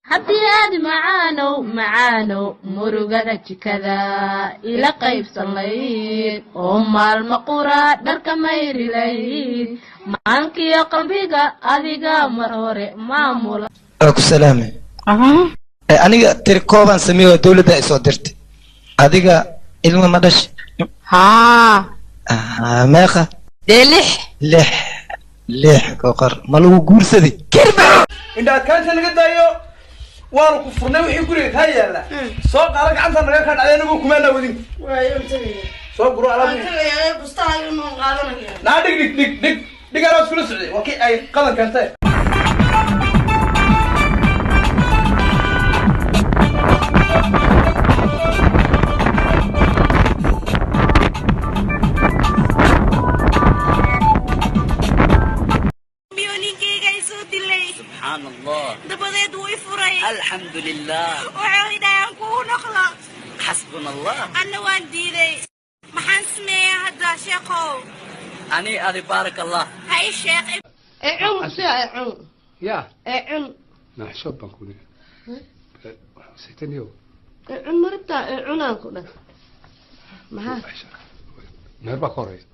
Haddii aad macaanow macaanow murugada jikada ila qaybsan layd oo maalmo qura dharka mayrilayd maankiyo qalbiga adiga mar hore maamula. Waa ku salaamay. Aniga tiri koobaan sameeyey oo dawladda ay soo dirtay. Adiga ilmo ma dhash? Haa. Meeqa? Dee 6. 6, 6 koqor ma lagu guursaday? Indha adkaanta naga daayo, waanu ku furnay. Wixii guriga kaa yaalla soo qaado, gacanta naga kaa dhacday, anagu kumaanaa wadin. Soo guro alaab naa, dhig dhig dhig dhig dhig, alaab iskula socday waa kii ay qadan keentay. Ninkayga isoo dilay. Subxaan Allah. Dabadeed wuu i furay. Alxamdu lilah. Wuxuu idhahay aan kugu noqdo. Xasbuna Allah. Anna waan diiday. Maxaan sameeyaa hadda, sheekhow? Ani adi, baarak Allah. Hay sheekh. Ee cun si ee cun. Ya. Ee cun. Naxshood baan ku leeyahay saytaniyow. Ee cun marabtaa, ee cunaan ku dhah. Maxaa? Meer baa ka horeysa.